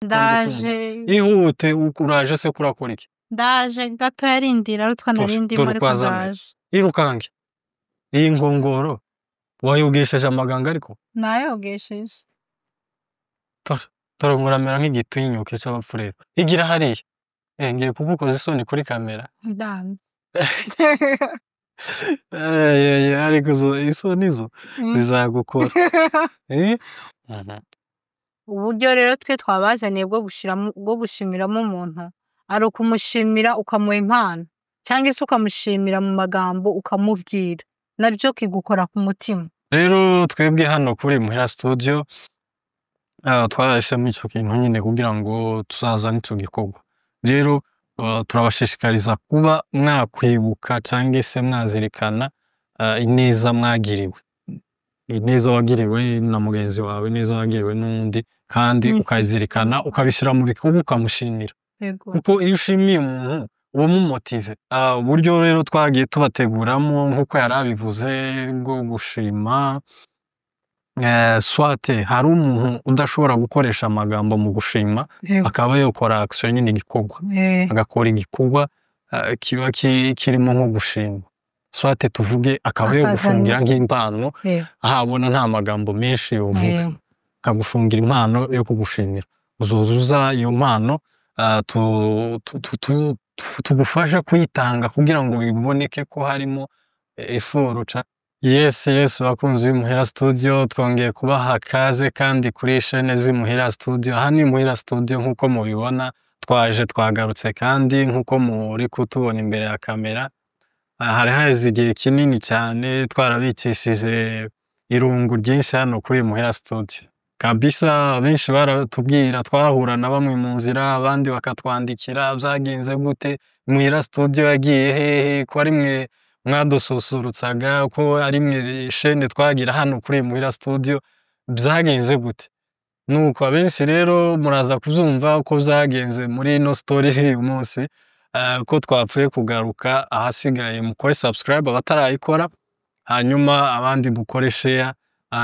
Ndaje. Ihute, uraje se kurakora iki? Ndaje gato, yarindira arutwa nari ndimo. Dore ariko uko azamera. Ndaje. Irukange. Iyi nkongoro wayogesheje amaganga ariko? Nayogesheje. Dore muramera nk'igitinyuke c'abapfurero. Igira hariya. Ngiye kugukoza isoni kuri kamera. Ndanze. Ariko izo isoni zo zizagukora. Eh? Mhm. Uburyo rero twe twabazaniye bwo gushimiramo umuntu ari ukumushimira ukamuha impano, cyangwa se ukamushimira mu magambo, ukamubwira, nabyo kigukora ku mutima. Rero twebwe hano kuri Muhira Studio twarahisemo ico kintu nyine kugira ngo tuzazane ico gikorwa. Rero turabashishikariza kuba mwakwibuka canke se mwazirikana ineza mwagiriwe. Ineza wagiriwe na mugenzi wawe, ineza wagiriwe n'uwundi, kandi ukayizirikana, ukabishira mu bikorwa, ukamushimira. Kuko iyo ushimiye umuntu uba umumotive. Uburyo rero twagiye tubateguramo nk'uko yari abivuze bwo gushima, soit hari umuntu udashobora gukoresha amagambo mu gushima, akaba yokora action nyine, igikorwa. Agakora igikorwa kiba kirimo nko gushima. Soit tuvuge akaba Akazana yogufungira nk'impano, aho abona nta magambo menshi yovuga. Akagufungira impano yo kugushimira. Uzoza uza iyo mpano tugufashe kuyitanga kugira ngo biboneke ko harimo effort. Yes, bakunzi b'Imuhira Studio, twongeye kubaha kaze kandi kuri chaîne z'Imuhira Studio. Aha ni Imuhira Studio nk'uko mubibona, twaje twagarutse kandi nk'uko muri kutubona imbere ya kamera. Hari haheze igihe kinini cyane twarabikishije irungu ryinshi hano kuri Imuhira Studio. Kabisa benshi baratubwira, twahura na bamwe mu nzira, abandi bakatwandikira: "Byagenze gute? Muhira Studio yagiye hehe? Ko ari mwe mwadususurutsaga, ko ari mwe chaîne twagira hano kuri Muhira Studio, byagenze gute?" Nuko abenshi rero muraza kubyumva uko byagenze muri ino story y'uyu munsi, ko twapfuye kugaruka. Ahasigaye mukore subscribe abatarayikora, hanyuma abandi mukore share.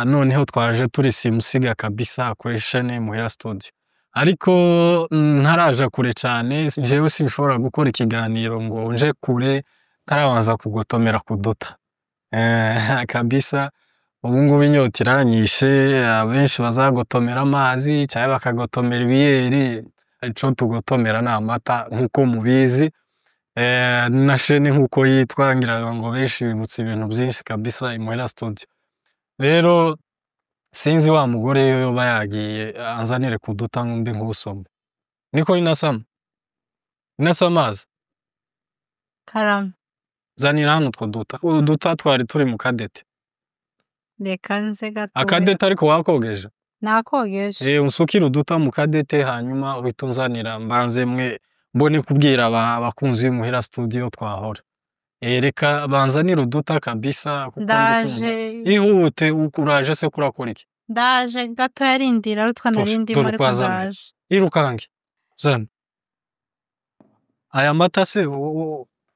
Noneho twaje turi simusiga kabisa kuri chaîne Muhira Studio. Ariko ntaraja kure cyane, jewe sinshobora gukora ikiganiro ngo nje kure ntarabanza kugotomera kuduta. Kabisa ubu ngubu inyota iranyishe. Abenshi bazagotomera amazi cyangwa bakagotomera ibiyeri, ico tugotomera ni amata nk'uko mubizi. Na chaîne nk'uko yitwa, ngira ngo benshi bibutse ibintu byinshi kabisa Imuhira Studio. Rero sinzi wa mugore iyo yoba yagiye anzanire kuduta ngo mbe nkusoma. Niko inasama? Inasa amazi? Karame. Zanira hano utwo duta. Uduta twari turi mu kadete. Reka nze gatoya. Akadete ariko wakogeje? Nakogeje. Unsukire uduta mu kadete, hanyuma uhite unzanira mbanze mwe mbone kubwira abakunzi b'Imuhira Studio twahora. Reka banzanire uduta kabisa kuko ndi kumva. Ndaje. Ihute, uraje se kurakora iki? Ndaje gato, yarindira arutwa nari ndimo. Dore ariko uko azamera. Ndaje. Irukange. Zana. Aya mata se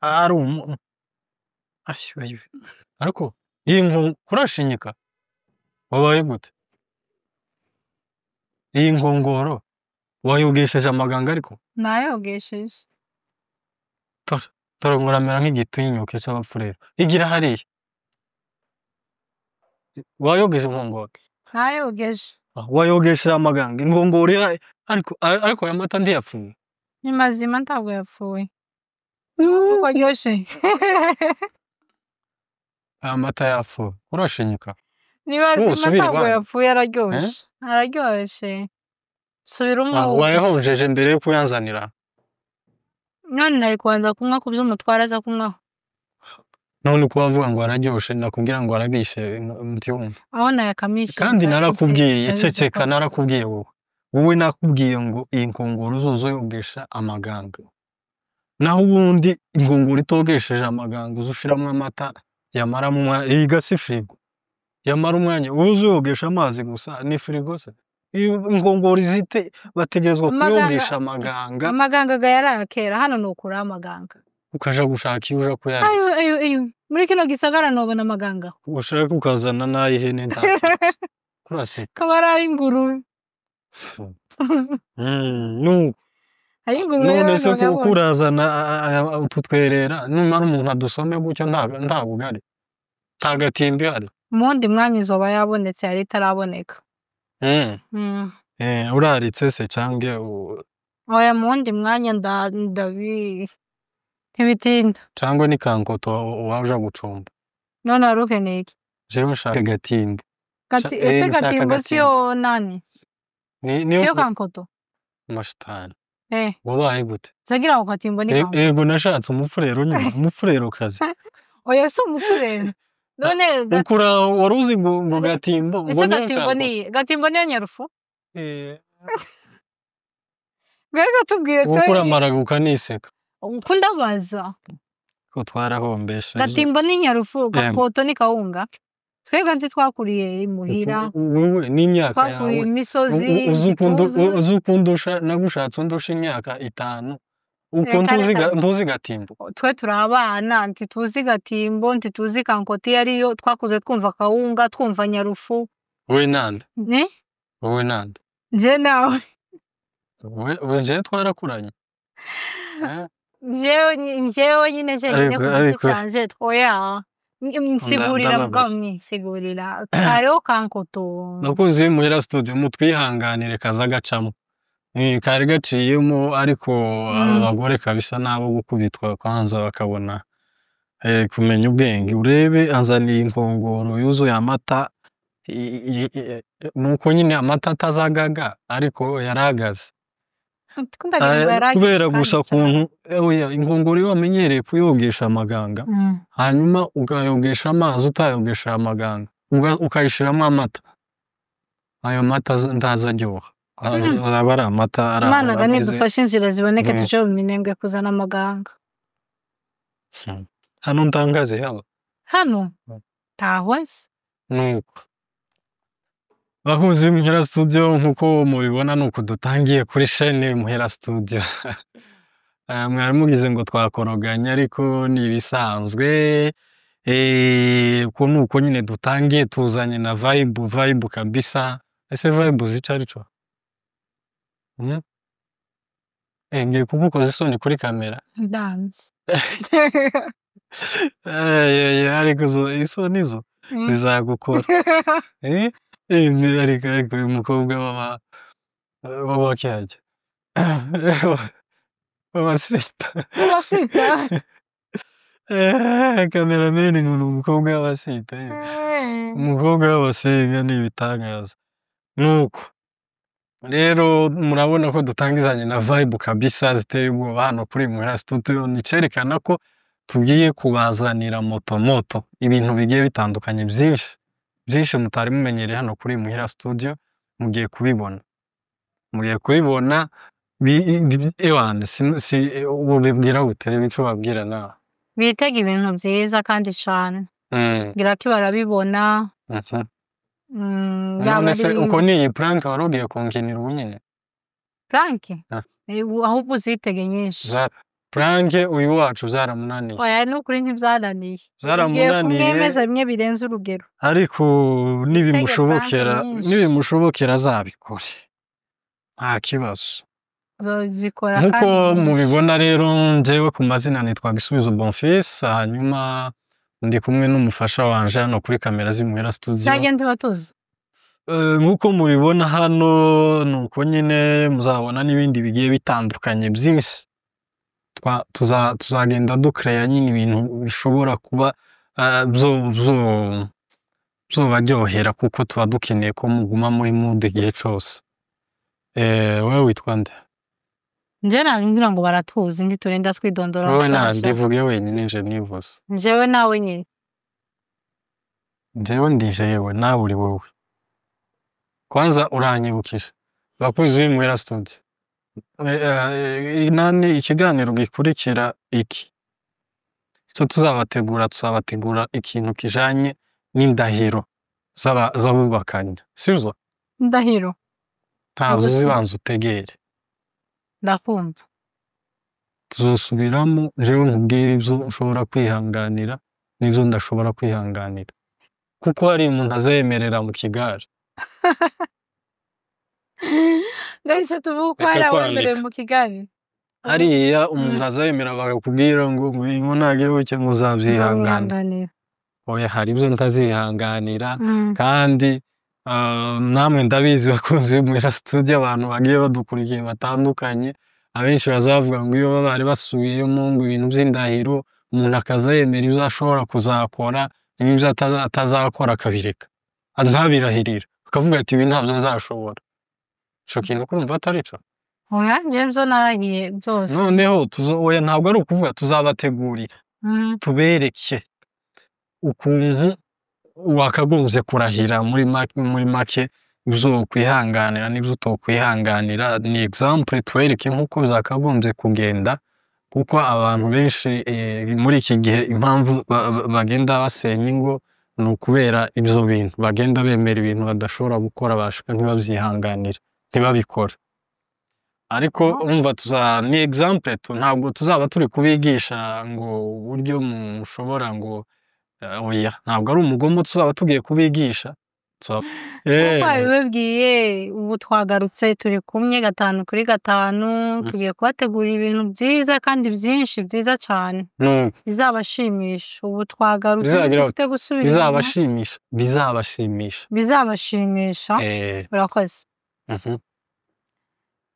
ari umu Ayo, ayo. Ariko iyi kurashinyika wabaye gute? Iyi nkongoro wayogesheje amaganga ariko? Nayogesheje. Dore muramera nk'igitinyuke c'abapfurero. Igira hariya. Wayogeje inkongoro? Nayogeje. Wayogesheje amaganga inkongoro ariko aya mata ntiyapfuye? Ni mazima, ntabwo yapfuye. Uko aryoshye. Aya mata yapfuye, urashinyika. Ni mazima. Usubire Ntabwo iwanyu. yapfuye, araryoshe, araryoshe. Subira umwe. Wayahonjeje mbere yo kuyanzanira? None nari kubanza kunywa ku byo umutware aza kunywaho? None uko wavuga ngo araryoshe, nakubwira ngo arabishe ntiwumva. Aho nayakamishije. Kandi narakubwiye. Ndabizi. Ceceka. Narakubwiye wowe, nakubwiye ngo iyi nkongoro uzoza uyogesha amaganga, naho ubundi inkongoro itogesheje amaganga, uza ushiramo amata yamaramo umwanya, iyi gasi firigo yamara umwanya. Wowe uza uyogesha amazi gusa, ni firigo se iyi nkongoro? Izite bategerezwa kuyogesha amaganga. Amaganga ga yari aya kera, hano ni ukuraho amaganga. Ukaja gushaka iyo uja Ayo. kuyariza. Ayo ayo, muri kino gisagara nobona amaganga? Ushaka ukazana n'ay'ihene, nta kuraseka. Kaba ari ay'ingurube. Nuko Hari ingurube none rero se none ko yabonye. kurazana utu twerera, numara umuntu adusome gutyo, nta bugari, nta gatimba ihari? Mu wundi mwanya izoba yabonetse, yari itaraboneka. Uraritse se canke Oya, mu wundi mwanya ndabi ntibitinda. Cangwa ni kankoto waja gucumba? None wari ukeneye iki? Jewe nshaka gatimba. Ese Nshaka gatimbo gatimbo. siyo nani? Niyo Siyo kankoto? Mashitani. Eh. Wabaye gute? Zagira ngo gatimbo ni kankoto. Ego, nashatse umufurero nyine, umufurero kazi. Oya, si umufurero. None Ukura wari uzi ngo gatimbo ngo ese niyo gatimbo kankoto. ni gatimbo niyo nyarufu? Eh. Mbega tubwire Uko twe uramara ukaniseka. Uko ndabaza. Ko twarahombesheje. Gatimbo ni nyarufu, Yemwe. gakoto ni kawunga. Twebwe ntitwakuriye imuhira. Wewe n'imyaka Twakuriye yawe imisozi, uzi ukuntu ntituzi. uzi ukundusha, nagushatse undusha imyaka 5, uko Reka, ntuzi reka. ntuzi gatimbo. Twe turi abana, ntituzi gatimbo, ntituzi kankoti iyo ariyo, twakuze twumva kawunga, twumva nyarufu. Wowe nande? Ne? Wowe nande? Je nawe. We jewe twarakuranye. Eh? Njyewe nyine jenyine Ariko ku giti canje, oya. Nsigurira Ndababaye. mugabo nsigurira. Hariho kankoto. Bakunzi b'imuhira studio, mutwihanganire kaza gacamo. Kari gaciyemo, ariko aba bagore kabisa nabo gukubitwa kwanza bakabona kumenya ubwenge. Urebe anzaniye inkongoro yuzuye amata, nuko nyine amata atazagaga ariko yaragaze. Ndagira ngo yaragishe Kubera kandi gusa cyane. ukuntu oya, inkongoro iyo wamenyereye kuyogesha amaganga, hanyuma ukayogesha amazi utayogesha amaganga, ukayishiramo amata, ayo mata ntaza aryoha. Aba ari amata ari Imana ga ameze nidufashe inzira ziboneke, tuje mu Minembwe kuzana amaganga. Hano ntangaze haba. Hano? Ntaho nzi. Nuko. Bakunzi b'Imuhira Studio, nkuko mubibona nuko dutangiye kuri chaîne Imuhira Studio. Mwari mugize ngo twakoroganye, ariko ni ibisanzwe. Uko nuko nyine dutangiye, tuzanye na vibe, vibe kabisa. Ese vibe uzi ico arico? Ngiye kugukoza isoni kuri kamera. Ndanze. Ariko isoni zo zizagukora. Ariko uyu mukobwa w'abakihajya. W'abasita. W'abasita? Cameraman ni umukobwa w'abasita. Umukobwa w'abasenga ni ibitangaza. Nuko rero murabona ko dutangizanye na vibe kabisa ziteye ubwoba hano kuri Imuhira Studio, ni icerekana ko tugiye kubazanira moto moto, ibintu bigiye bitandukanye byinshi byinshi mutari mumenyereye hano kuri Imuhira Studio, mugiye kubibona. Mugiye kubibona ewana si ubibwira gute, reba ico babwira nawe. Bitega ibintu vyiza kandi cane. Ngira ko barabibona. Yaba None se ari uko ni iyi prank wari ugiye kunkinira ubu nyene? Prank? Ah. Ahubwo uzitege nyinshi. Za prank uyu wacu zaramunaniye. Oya, nukuri ntibyananiye. Ugiye Zaramunaniye. kumwemeza bimwe birenze urugero. Ariko nibimushobokera prank nyinshi. Nibimushobokera azabikore. Nta kibazo. Zozikora Nkuko kandi nyinshi. mubibona rero, njyewe ku mazina nitwa Gisubizo Bonfils, hanyuma ndi kumwe n'umufasha wanje hano kuri kamera z'Imuhira Studio. Cyangwa ntibatuzi. Nkuko mubibona hano nuko nyine muzabona n'ibindi bigiye bitandukanye byinshi. Tuzagenda dukereya nyine ibintu bishobora kuba byo byo byobaryohera, kuko tuba dukeneye ko muguma muri mood igihe cose. Wewe witwa nde? Nje ngira ngo baratuzi, ntiturinda twidondora Wowe nta bushasha. Ndivuge wenyine, nje nivuze. Njyewe nawe nyine. Njyewe ndi jewe, nawe uri wowe. Kwanza uranyibukije. Bakunzi b'Imuhira Studio. Nani ikiganiro gikurikira iki? Ico tuzabategura, tuzabategura ikintu kijanye n'indahiro z'abubakanye. Sivyo? Ndahiro. Ntazo Ubwo se- uzibanza utegere. Ndakumva. Tuzosubiramo jewe nkubwire ivyo nshobora kwihanganira n'ivyo ndashobora kwihanganira. Kuko hari umuntu azemerera mu kigare. Nahise tuvuga ko Reka hari awemerewe kwandika. mu kigali. Hariya umuntu azayemera bakakubwira ngo ngo nagira gutya ngo uzabyihanganira. Nzabyihanganira. Oya, hari ibyo ntazihanganira. Kandi namwe ndabizi, bakunzi b'Imuhira Studio, abantu bagiye badukurikiye batandukanye, abenshi bazavuga ngo iyo bari basubiyemo ngo ibintu by'indahiro, umuntu akaza yemera ibyo ashobora kuzakora n'ibyo atazakora akabireka, ntabirahirira, akavuga ati ibi ntabyo nzashobora. Ico kintu kurumva atari co? Oya, njyewe byo narahiye byose. Noneho oya, ntabwo ari ukuvuga, tuzabategurira, tubereke ukuntu wakagombye kurahira muri make ibyo wokwihanganira n'ibyo utokwihanganira. Ni exemple, tubereke nk'uko byakagombye kugenda, kuko abantu benshi muri iki gihe impamvu bagenda basenya ingo ni ukubera ibyo bintu bagenda bemera ibintu badashobora gukora, bashika ntibabyihanganire, ntibabikore. Ariko urumva tuza ni exemple tu, ntabwo tuzaba turi kubigisha ngo uburyo mushobora ngo oya, ntabwo ari umugomo tuzaba tugiye kubigisha. Nk'uko babibabwiye, ubu twagarutse, turi kumwe 5 kuri 5, tugiye kubategurira ibintu byiza kandi byinshi byiza cyane Nuko bizabashimisha. Ubu twagarutse, Bizagira ntidufite gusubira inyuma. Bizabashimisha, bizabashimisha. Bizabashimisha. Urakoze.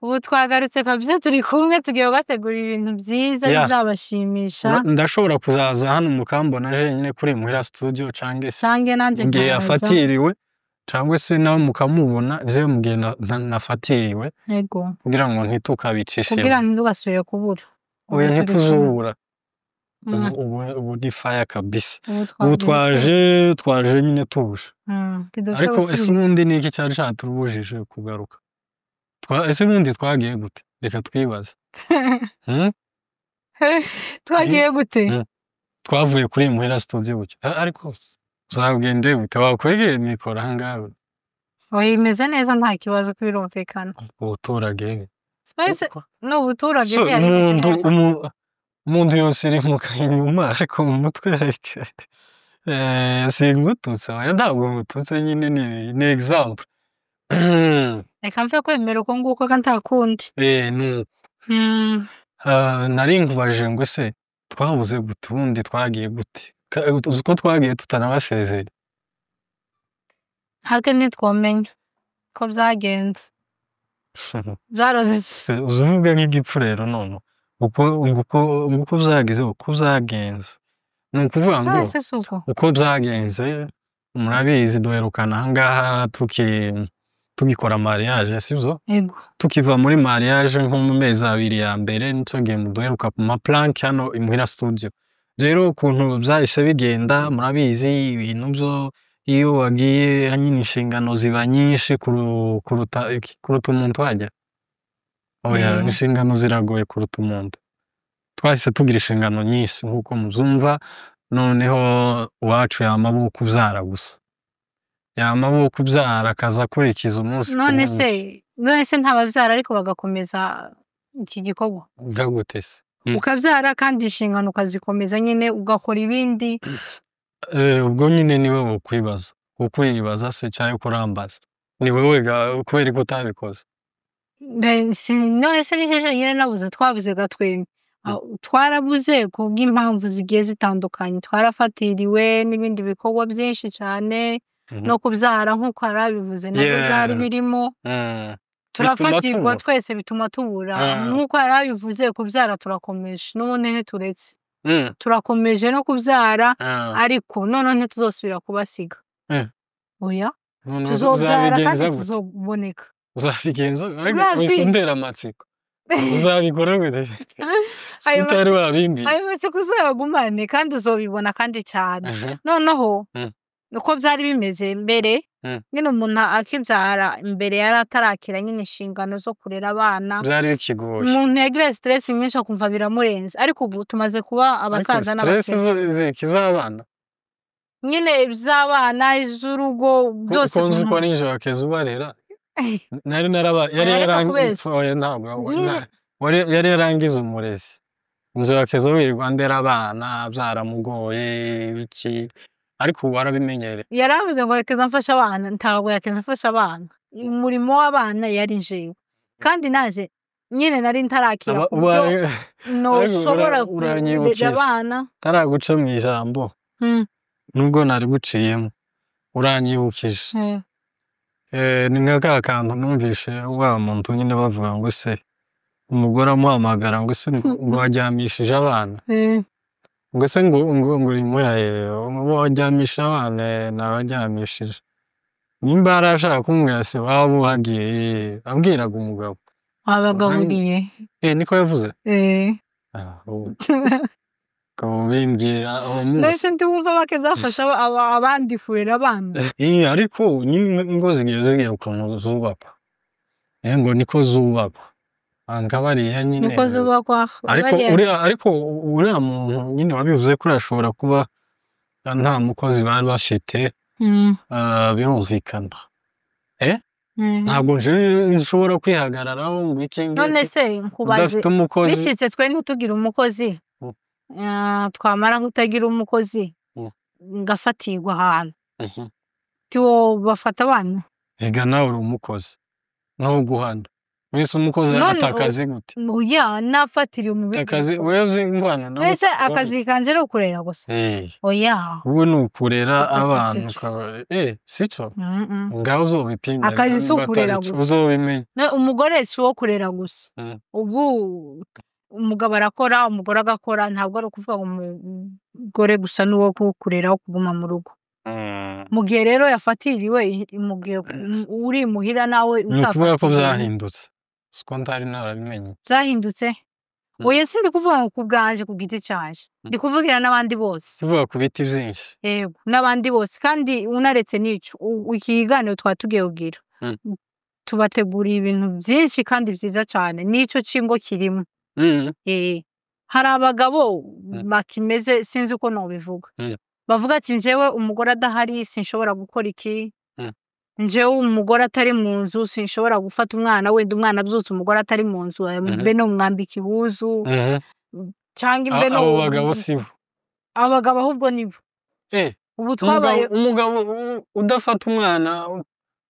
Ubu twagarutse kabisa, turi kumwe, tugiye kubategurira ibintu byiza bizabashimisha. Ndashobora kuzaza hano mukambona jenyine kuri Muhira Studio, canke se Cange nanjye mu gihe nkaza. yafatiriwe, cyangwa se nawe mukamubona jewe mu gihe nafatiriwe, kugira ngo ntitukabicishe. Kugira ntitugasubire kubura. Ubu Oya, turi kumwe. ntituzubura. Ubu ni fire kabisa. Ubu Ubu twagiye. twaje nyine tuje. Tidufite Ariko ese gusubira. ubundi ni iki cyari catubujije kugaruka? Ese ubundi twagiye gute? Reka twibaze. Twagiye gute? Twavuye kuri Muhira Studio gutya. Ariko uzagende gute? Wakwegeye mikoro aha ngaha. Oya, imeze neza, nta kibazo ko birumvikana. Ubuturage. Ese ni ubuturage? So, Byari bimeze umuntu neza. Umuntu yose irimuka inyuma, ariko mu mutwe singututse. Oya, ntabwo ngututse nyine, ni example. Reka mve kwemera uko nguko ko nta kundi. Nuko nari nkubajije ngo ese twabuze gute, ubundi twagiye gute? Uzi ko twagiye tutanabasezeye? Natwe ntitwomenya ko byagenze, byaroroshye. Uzi uvuga nk'igipfu rero none uko nguko nguko byagize, uko byagenze, ni ukuvuga ngo Ese si uko? Uko byagenze murabizi, duherukana aha ngaha tugikora mariage, sibyo? Yego. Tukiva muri mariage nko mu mezi 2 ya mbere, nico gihe muduheruka ku ma prank hano imuhira studio. Rero ukuntu byahise bigenda murabizi, ibintu byo iyo wagiye nyine inshingano ziba nyinshi kuruta kuruta umuntu wajya. Oya, inshingano ziragoye kuruta umuntu. Twahise tugira inshingano nyinshi nk'uko mubyumva, noneho uwacu yama abo kubyara gusa, yama abo kubyara, akaza akurikiza umunsi ku None se munsi. None se ntababyara ariko bagakomeza iki gikorwa? Nga gute se? Ukabyara kandi inshingano ukazikomeza nyine, ugakora ibindi. Ubwo nyine ni wowe wokwibaza, ukwibaza se canke kurambaza ni wowe kubera ko utabikoze? None se ni je jenyine nabuze? Twabuze gatwembi. Twarabuze kubw'impamvu zigiye zitandukanye, twarafatiriwe n'ibindi bikorwa byinshi cyane, no kubyara nk'uko yari abivuze nabyo byari birimo. Bituma Turafatirwa tubura. twese, bituma tubura. Nk'uko yari abivuze, kubyara turakomeje n'ubundi, ntituretse. Turakomeje no kubyara, ariko noneho ntituzosubira kubasiga. Oya, None tuzobyara kandi uzabigenza gute? tuzoboneka. Uzabigenza ariko Urazi- wese untera amatsiko, uzabikora gute? Ayo Utari wabimbwiye. Ayo matsiko uzayagumane kandi uzobibona kandi cyane. Noneho uko byari bimeze mbere, nyine umuntu akibyara mbere yari atarakira nyine inshingano zo kurera abana. Byari bikigoye. Umuntu yagira stress nyinshi akumva biramurenze, ariko ubu tumaze kuba Ariko abasaza stress n'abakecuru. Ziki z'abana? Nyine iz'abana, iz'urugo, byose. Ko nzi ko nijoro keza ubarera nari naraba yari Oya, reka yarangize. kubeshya. Oya, ntabwo Nyine- yari yarangize umurezi nijoro keza wirirwa ndera abana byaramugoye biki, ariko ubu warabimenyereye. Yaravuze ngo reka mfashe abana, ntabwo yakeza mfashe abana, umurimo w'abana yari njyewe. Kandi naje nyine nari ntarakira Aba- ku buryo ubaye- noshobora ura- uranyibukije. kurera abana. Ntaraguca mu ijambo, nubwo nariguciyemo, uranyibukije. Ni nka ka kantu numvishe wa muntu nyine bavuga ngo se umugore amuhamagara ngo se ngo waryamishije abana, ngo se ngo uri muri ngo waryamisha abana, nabaryamishije. Nimba yari ashaka kumubwira se waba uhagiye, abwiraga umugabo. Wabagaburiye. Niko yavuze? Eh. Ah, ubu ukaba ubimbwira uwo munsi. Nahise ndiwumva bakazafasha abandi kurera abana. Ariko nyine ingo zigiye ukuntu zubakwa. Ngo niko zubakwa. Nka bariya nyine. Niko zubakwa. Ariko bariya- uriya muntu nyine wabivuze ko ashobora kuba nta mukozi bari bafite, birumvikana. Ntabwo nje nshobora kwihagararaho ngo iki ngiki None se nkubaze, udafite umukozi. Bishitse twe ntitugire umukozi, twamara kutagira umukozi, ngafatirwa ahantu, tiwo bafata abana? Ega nawe uri umukozi, ntuguhana. Wese umukozi None ata akazi gute? Oya, nafatiriwe mu bindi Akazi bikorwa. wewe uzi ingwana nawe. None se akazi kanje ari ukurera gusa? Oya. Wowe ni ukurera Uko abana sico. ukaba sico? Mm-mm. Ngaho uzobipima Akazi si niba ukurera atari co, gusa. uzobimenya. Umugore si uwo kurera gusa. Ubu umugabo arakora, umugore agakora, ntabwo ari ukuvuga ngo umugore gusa ni uwo kurera, wo kuguma mu rugo. Mu gihe rero yafatiriwe, mu gihe uri muhira nawe Ni ukuvuga ko utafatiriwe. byahindutse. Siko ntari narabimenye. Byahindutse. Oya, sindi kuvuga ngo ku bwanje ku giti canje. Ndi kuvugira n'abandi bose. Tuvuga ku biti vyinshi. Yego, n'abandi bose. Kandi unaretse n'ico, iki kiganiro twari tugiye kugira, tubateguriye ibintu byinshi kandi vyiza cane, n'ico c'ingo kirimo. Hari abagabo bakimeze, sinzi uko nobivuga. Bavuga ati njewe umugore adahari sinshobora gukora iki. Njewe umugore atari mu nzu sinshobora gufata umwana, wenda umwana avyutse umugore atari mu nzu, mbe no mwambika ihuzu, canke mbe no Abo bagabo sibo. Abagabo ahubwo nibo. Ubu twabaye Umugabo udafata umwana,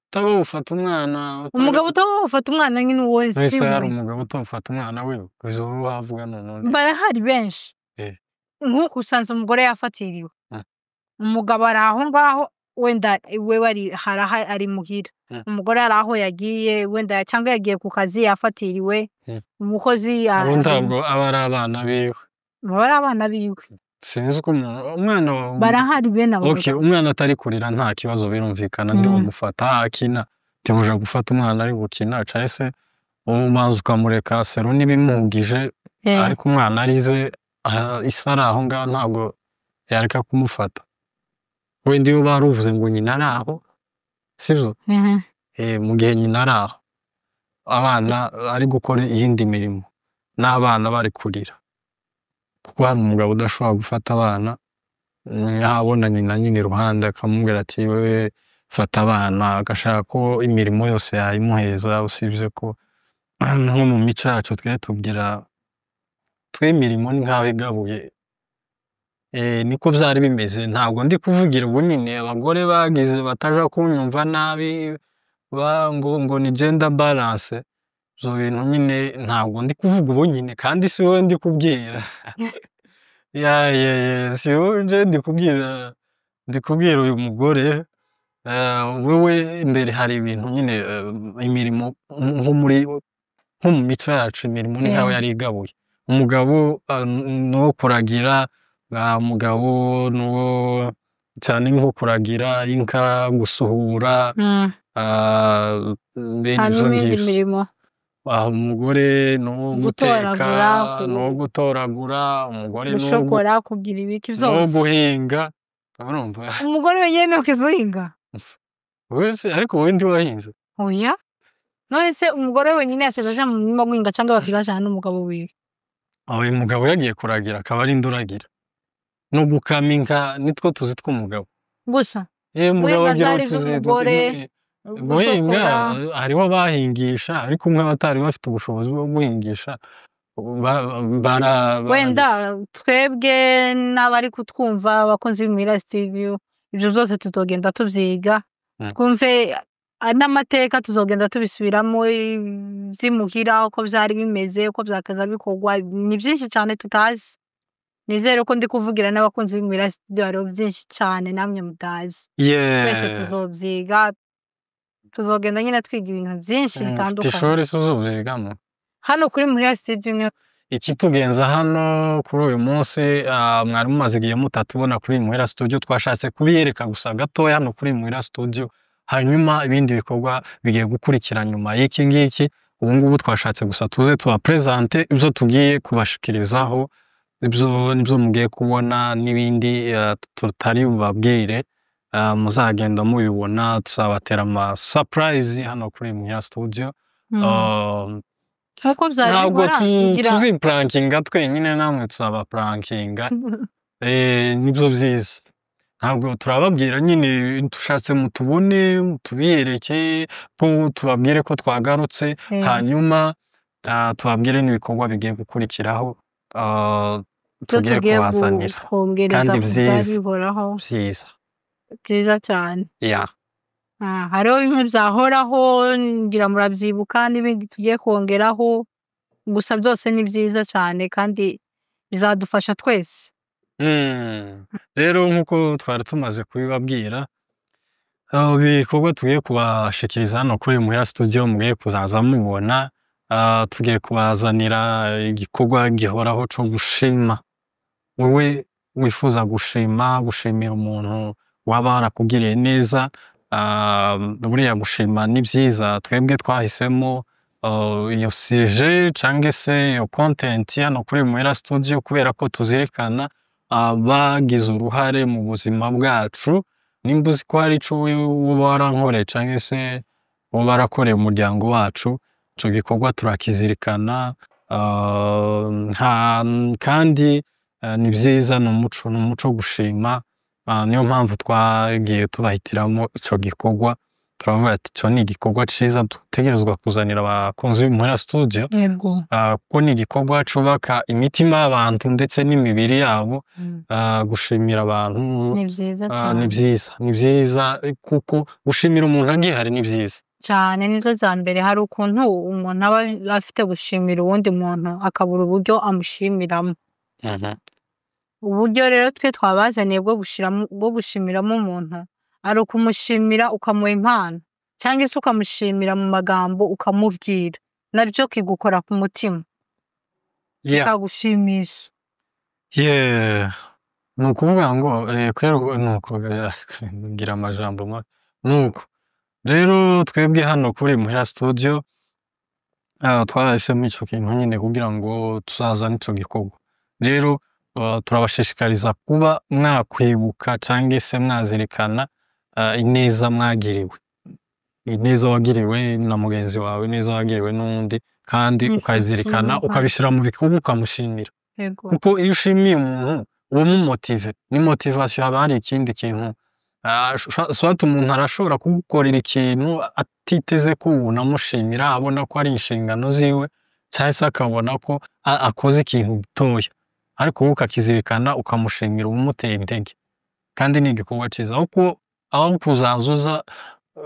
utaba umwana, Umugabo utaba ufata umwana nyine uwo Wese si hari we. umugabo utofata umwana wiwe, izo wavuga none. Barahari benshi. Nk'uku usanze umugore yafatiriwe. Umugabo ari aho ngaho, wenda wewe ari haraha ari muhira. Umugore ari aho yagiye, wenda cyangwa yagiye ku kazi yafatiriwe. Umukozi Abo ntabwo aba ari abana biwe. Baba ari abana biwe. Sinzi uko umwana wawe. Barahari bene abo Okay, bagabo. umwana atari kurira nta kibazo, birumvikana ndi bumufata akina. Ntibuja gufata umwana ari gukina, canke se umanza ukamureka sero n'ibimuhugije, ariko umwana arize, ise ari aho ngaho ntabwo yareka kumufata. Wenda iyo baruvuze ngo nyina ari aho, sivyo? Mhm. Mu gihe nyina ari aho, abana ari gukora iyindi mirimo, n'abana bari kurira. Kuko hari umugabo udashobora gufata abana, abona nyina nyine iruhande akamubwira ati wewe fata abana, agashaka ko imirimo yose yayimuheza, usibye ko nko mu mico yacu twe tugira, twe imirimo ni nkaho igabuye. Niko vyari bimeze, ntabwo ndi kuvugira ubu nyine abagore bagize bataja kunyumva nabi, ngo ni gender balance, ivyo bintu nyine ntabwo ndi kuvuga ubu nyine kandi si wowe ndi kubwira. Ya ya ya si wowe nje ndi kubwira, ndi kubwira uyu mugore, wewe imbere hari ibintu nyine, imirimo nko muri nko mu mico yacu imirimo ni nkaho yari igabuye. Umugabo ni uwo kuragira, umugabo ni uwo cyane nko kuragira inka, gusuhura, bene ivyo Hanyuma iyindi ngivyo. mirimo. Umugore ni uwo guteka, Gutoragura, ni uwo gutoragura, umugore ni uwo gushokora, kugira ibiki ni uwo vyose. guhinga, urumva? Umugore wenyene niwe ukizuhinga? Wewe se ariko wowe ntiwahinze? Oya. None se umugore wenyine yasize aja mu murima guhinga canke bakazajana n'umugabo wiwe? Uyu mugabo yagiye kuragira akaba ari uragira. No gukama inka nitwo tuzi tw'umugabo. Gusa. Umugabo Guhinga agira vyari utuzi ivy'umugore, guhinga gushokora. Hariho abahingisha, ariko umwe abatari bafite ubushobozi bwo guhingisha Wenda twebwe n'abari kutwumva, abakunzi b'Imuhira Studio, ivyo vyose tuzogenda tuvyiga, twumve. N'amateka tuzogenda tubisubiramo vy'imuhira uko vyari bimeze, uko vyakaza bikorwa, ni vyinshi cane tutazi. Nizere ko ndi kuvugira n'abakunzi b'Imuhira Studio, hariho vyinshi cane namwe mutazi. Twese tuzovyiga, tuzogenda nyene twiga ibintu vyinshi Ufite bitandukanye. Ishuri se uzovyigamo? Hano kuri Muhira Studio niho. Ikitugenza hano kuri uyu munsi, mwari mumaze igihe mutatubona kuri Muhira Studio, twashatse kubiyereka gusa gatoya hano kuri Muhira Studio, hanyuma ibindi bikorwa bigiye gukurikira nyuma y'iki ngiki. Ubu ngubu twashatse gusa tuze tubapresente ibyo tugiye kubashikirizaho, ibyo nibyo mugiye kubona n'ibindi tutari bubabwire, muzagenda mubibona, tuzabatera ama surprise hano kuri Muhira Studio. Nkuko vyari Ntabwo bihora kugira tuziprankinga twenyine, namwe tuzabaprankinga. Nibyo vyiza, ntabwo turababwira nyine, tushatse mutubone tubiyereke ko tubabwire ko twagarutse, hanyuma tubabwire n'ibikorwa bigiye gukurikiraho, ivyo tugiye tugiye kubazanira kongereza kandi ku vyari vyiza bihoraho. Vyiza. Vyiza cane. Hariho bimwe vyahoraho, ngira muravyibuka, n'ibindi tugiye kongeraho, gusa vyose ni vyiza cane kandi bizadufasha twese. Rero nk'uko twari tumaze kubibabwira, ibikorwa tugiye kubashikiriza hano kuri Muhira Studio mugiye kuzaza mubona, tugiye kubazanira igikorwa gihoraho co gushima. Wewe wifuza gushima, gushimira umuntu waba warakugiriye neza, buriya gushima ni vyiza. Twebwe twahisemo iyo sujet canke se iyo content hano kuri Muhira Studio kubera ko tuzirikana abagize uruhare mu buzima bwacu. Nimba uzi ko hari ico woba warankoreye canke se woba warakoreye umuryango wacu, ico gikorwa turakizirikana, kandi ni vyiza, ni umuco gushima, niyo mpamvu twagiye tubahitiramo ico gikorwa, turavuga ati ico ni igikorwa ciza dutegerezwa kuzanira abakunzi b'Imuhira Studio, kuko ni igikorwa cubaka imitima y'abantu ndetse n'imibiri yabo, gushimira abantu Ni vyiza ni cane. vyiza, ni vyiza kuko gushimira umuntu agihari ni vyiza. Cane, nivyo vya mbere. Hari ukuntu umuntu aba afite gushimira uwundi muntu akabura uburyo amushimiramwo. Uburyo rero twe twabazaniye bwo gushimiramo umuntu ari ukumushimira ukamuha impano canke se ukamushimira mu magambo ukamubwira, navyo kigukora ku mutima, kikagushimisha. Yeah. Ni ukuvuga ngo kubera nuko ngira amajambo mabi, nuko rero twebwe hano kuri Muhira Studio twarahisemo ico kintu nyine kugira ngo tuzazane ico gikorwa. Rero turabashishikariza kuba mwakwibuka canke se mwazirikana ineza mwagiriwe, ineza wagiriwe na mugenzi wawe, ineza wagiriwe n'uwundi, kandi N'inshuti, ukayizirikana, ukabishira mu bikorwa, ukamushimira. Kuko iyo ushimiye umuntu uba umumotive, ni motivation, haba hari ikindi kintu, soit umuntu arashobora kugukorera ikintu atiteze ko unamushimira, abona ko ari inshingano ziwe, canke se akabona ko akoze ikintu gitoya, ariko wowe ukakizirikana ukamushimira, uba umuteye intege, kandi ni igikorwa ciza aho kuzaza uza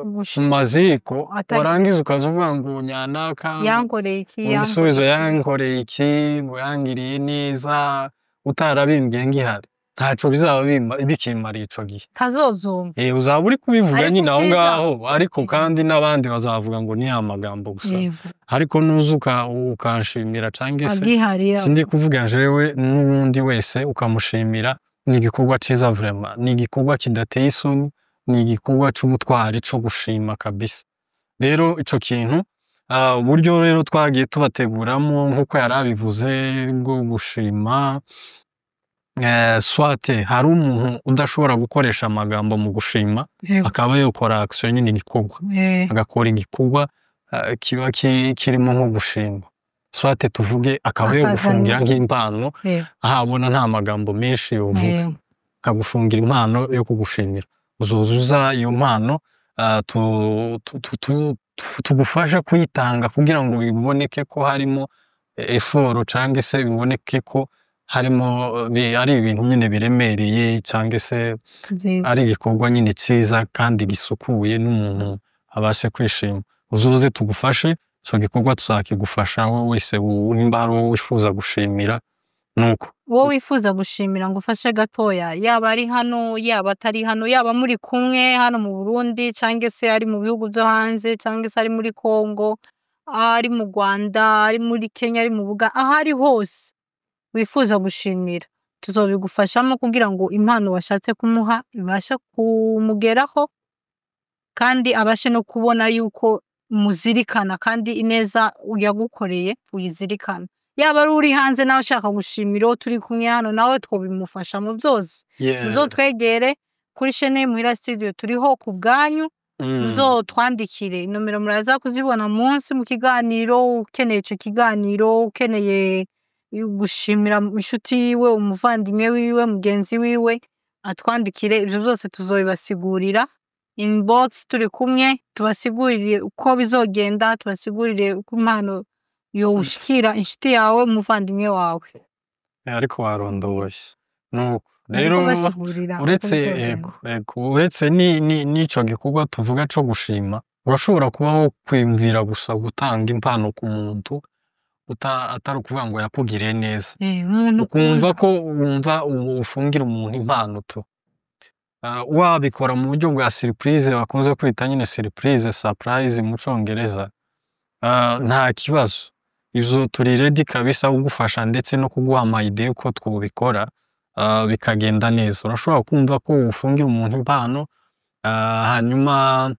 mu maziko warangiza ukaza uvuga ngo nyanaka Yankoreye iki, ngo igisubizo yankoreye iki. Yankoreye iki, ngo yangiriye neza, utarabimbwiye ngihari, ntaco bizaba bikimariye ico gihe. Ntazovyumva. Uzaba uri kubivuga Ariko nyine aho iciza ngaho, ariko kandi n'abandi bazavuga ngo ni ya magambo gusa. Ariko nuza ukanshimira canke se Agihari. sindi kuvuga jewe, n'uwundi wese ukamushimira, ni igikorwa ciza vraiment, ni igikorwa kidateye isoni, ni igikorwa c'ubutwari co gushima kabisa. Rero ico kintu, uburyo rero twagiye tubateguramo nkuko yari abivuze bwo gushima, soit hari umuntu udashobora gukoresha amagambo mu gushima, akaba yokora action nyine, igikorwa, agakora igikorwa kiba kirimo nko gushima, soit tuvuge akaba Akazana yogufungira nk'impano, aho abona nta magambo menshi yovuga, akagufungira impano yo kugushimira. Uzoza uza iyo mpano, tugufashe kuyitanga kugira ngo biboneke ko harimo effort, canke se biboneke ko harimo ari ibintu nyine biremereye, canke se Vyiza. ari igikorwa nyine ciza kandi gisukuye n'umuntu. abashe kwishima. Uzoze tugufashe ico gikorwa, tuzakigufasha wowe wese nimba hari uwo wifuza gushimira, nuko. Uwo wifuza gushimira, ngo ufashe gatoya, yaba ari hano, yaba atari hano, yaba muri kumwe hano mu Burundi, cyangwa se ari mu bihugu byo hanze, cyangwa se ari muri Congo, ari mu Rwanda, ari muri Kenya, ari mu Buga, aho ari hose wifuza gushimira, tuzobigufashamo kugira ngo impano washatse kumuha ibashe kumugeraho, kandi abashe no kubona yuko muzirikana, kandi ineza yagukoreye uyizirikana. Yaba ari uri hanze nawe ushaka gushimira uwo turi kumwe hano, nawe twobimufashamo byose. Muzotwegere kuri chaîne Muhira Studio, turiho ku bwanyu. Muzotwandikire, inomero muraza kuzibona munsi mu kiganiro. Ukeneye ico kiganiro, ukeneye gushimira inshuti yiwe, umuvandimwe wiwe, mugenzi wiwe, atwandikire. Ivyo byose tuzobibasigurira inbox turi kumwe, tubasigurire uko bizogenda, tubasigurire uko impano yowushikira inshuti yawe, umuvandimwe wawe. Ariko warondoye, nuko Ndiko rero basigurira uko uretse bizogenda. Ego, uretse n'ico gikorwa tuvuga co gushima, urashobora kuba wokwiyumvira gusa gutanga impano ku muntu atari ukuvuga ngo yakugiriye neza, umuntu ukumva ukunda. ko wumva ufungira umuntu impano tu. Wabikora mu buryo bwa surprise, bakunze kwita nyine surprise, surprise mu congereza, nta kibazo. Izo turi ready kabisa kugufasha, ndetse no kuguha ama idée uko twobikora, bikagenda neza. Urashobora kumva ko ufungira umuntu impano, hanyuma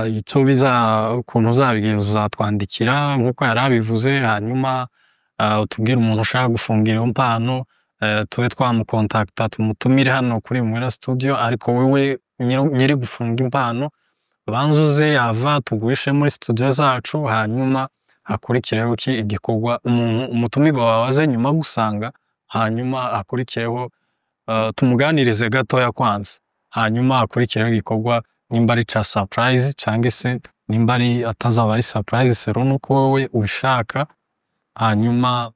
ico biza, ukuntu uzabigenza, uzatwandikira nkuko yari abivuze, hanyuma utubwire umuntu ushaka gufungira iyo mpano, tube twamukontakta, tumutumire hano kuri Muhira Studio. Ariko wewe nyiri gufunga impano, banza uze ava tuguhishe muri studio zacu, hanyuma hakurikireho iki igikorwa, umuntu umutumirwa wawe aze nyuma gusanga, hanyuma hakurikireho tumuganirize gatoya kwanza, hanyuma hakurikireho igikorwa, nimba ari ca surprise canke se nimba ari atazaba ari surprise, selon uko wowe ubishaka, hanyuma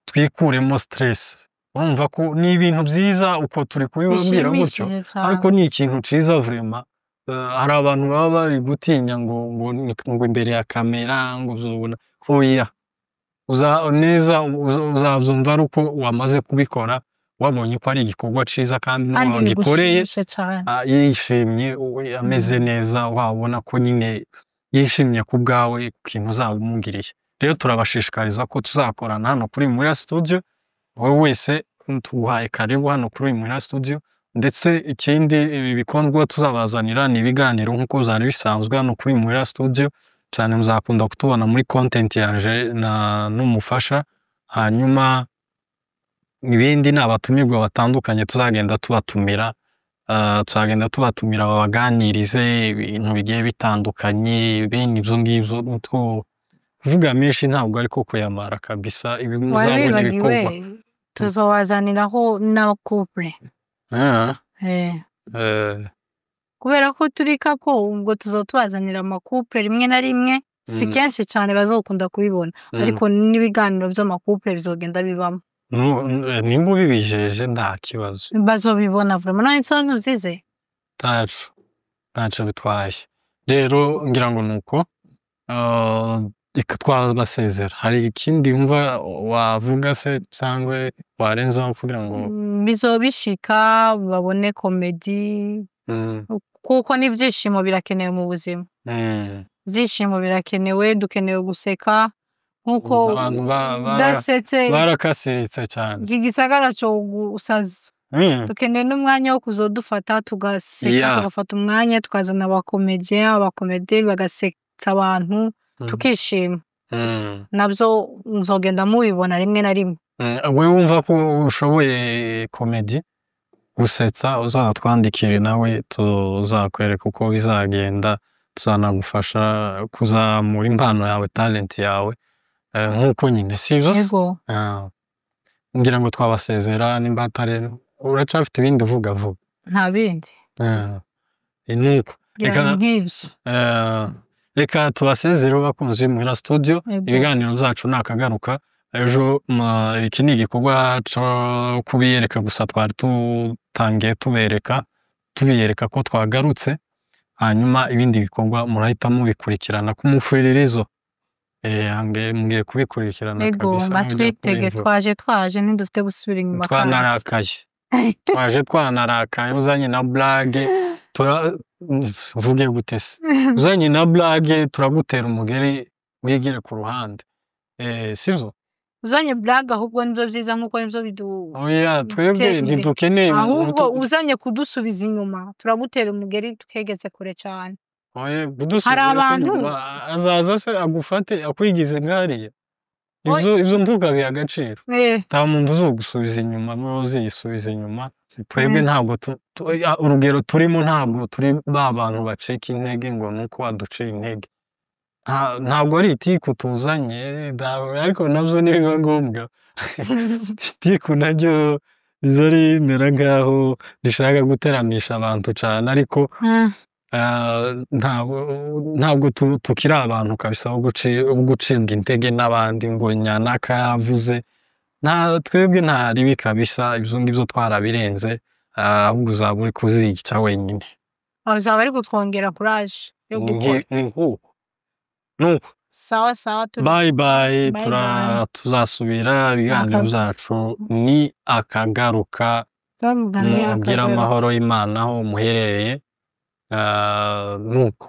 twikuremo stress. Urumva ko ni ibintu vyiza uko turi kubibabwira gutyo, Bishimishije cane. ariko ni ikintu ciza vraiment. Hari abantu baba bari gutinya ngo imbere ya kamera ngo uzobona, oya, uza neza uzavyumva ari uko wamaze kubikora, wabonye ko ari igikorwa ciza, kandi Kandi n'uwagikoreye bigushimishe cane. Yishimye, ameze neza, wabona ko nyine yishimye ku bwawe, ku kintu uzaba umugiriye. Rero turabashishikariza ko tuzakorana hano kuri Muhira Studio. Wowe wese tuguhaye karibu hano kuri Muhira Studio. Ndetse ikindi, ibi bikorwa tuzabazanira ni ibiganiro nk'uko byari bisanzwe hano kuri Muhira Studio. Cyane muzakunda kutubona muri content yanje na n'umufasha. Hanyuma ibindi ni abatumirwa batandukanye tuzagenda tubatumira, babaganirize ibintu bigiye bitandukanye bene ibyo ngibyo. Nitwo kuvuga menshi ntabwo ariko kuyamara kabisa, ibi muzabona Wari ibikorwa. wibagiwe, tuzobazaniraho n'aba couple. Kubera ko turi couple, ubwo tuzotubazanira ama couple rimwe na rimwe, si kenshi cyane bazokunda kubibona, ariko n'ibiganiro vy'ama couple bizogenda bibamo. Nimba ubibijeje nta kibazo. Bazobibona vraiment, none so ntuvyizeye? Ntaco bitwaye. Rero ngira ngo nuko reka twabasezera. Hari ikindi wumva wavuga se cyangwa warenzaho kugira ngo Bizobishika babone comédie, kuko n'ivyishimo birakenewe mu buzima. Ivyishimo birakenewe, dukenewe guseka nkuko Abantu udasetse barakasiritse cyane. Iki gisagara cogusaza. Dukeneye n'umwanya wo kuzodufata tugaseka, tugafata umwanya tukazana aba comédien, aba comédien bagasetsa abantu, tukishima. Navyo muzogenda mubibona rimwe na rimwe. Wewe wumva ko ushoboye comédie, gusetsa, uzatwandikire, nawe tuzakwereka uko bizagenda, tuzanagufasha kuzamura impano yawe, talent yawe, nk'uko nyine si ibyo se? Yego. Ngira ngo twabasezera, nimba atari uracafite ibindi uvuga vuba. Nta bindi. Nuko Ngira reka ni nk'ivyo. Reka tubasezere bakunzi Muhira Studio. Yego. Ibiganiro byacu nakagaruka ejo. Iki ni igikorwa co kubiyereka gusa, twari tutangiye tubereka, tubiyereka ko twagarutse. Hanyuma ibindi bikorwa murahita mubikurikirana ku mufuririzo. Mugiye kubikurikirana Ego kabisa nk'ibyo batwitege kubimvura. Twaje ntidufite gusubira inyuma kandi. Twanarakaye, twaje twanarakaye. Uzanye na blague tura mvuge gute se? Uzanye na blague turagutera umugeri wigire ku ruhande, sivyo? Uzanye blague ahubwo nibyo byiza, nkuko nibyo bidu Oya, twebwe bitera imbere. Ntidukeneye Ahubwo uzanye kudusubiza inyuma, turagutera umugeri tukegeze kure cyane. Oya, kudusubiza Hari se abantu inyuma, azaza se agufate akwigize nkariya? Ivyo ntukabihe agaciro. Nta muntu uzogusubiza inyuma, niwe uzisubiza inyuma. Twebwe ntabwo urugero turimo, ntabwo turi ba bantu bacika intege ngo nuko waduciye intege. Ntabwo ari itiku tuzanye, ariko navyo nibiba ngombwa. Itiku naryo riza rimera nkaho rishaka guteramisha abantu cane, ariko ntabwo tukiri abantu kabisa bo gucibwa intege n'abandi ngo nyanaka yavuze. Nta twebwe nta ribi kabisa, ivyo ngivyo twarabirenze, ahubwo uzaba uri kuzica wenyine. Bazaba bari kutwongera courage yo gukora. Ni nkuko. Nuko. Sawa sawa, turi Bye bye, Bye bye. Tuzasubira ibiganiro byacu ni akagaruka. Tuvugana Mugire akagaruka. amahoro y'Imana aho muherereye. Nuko.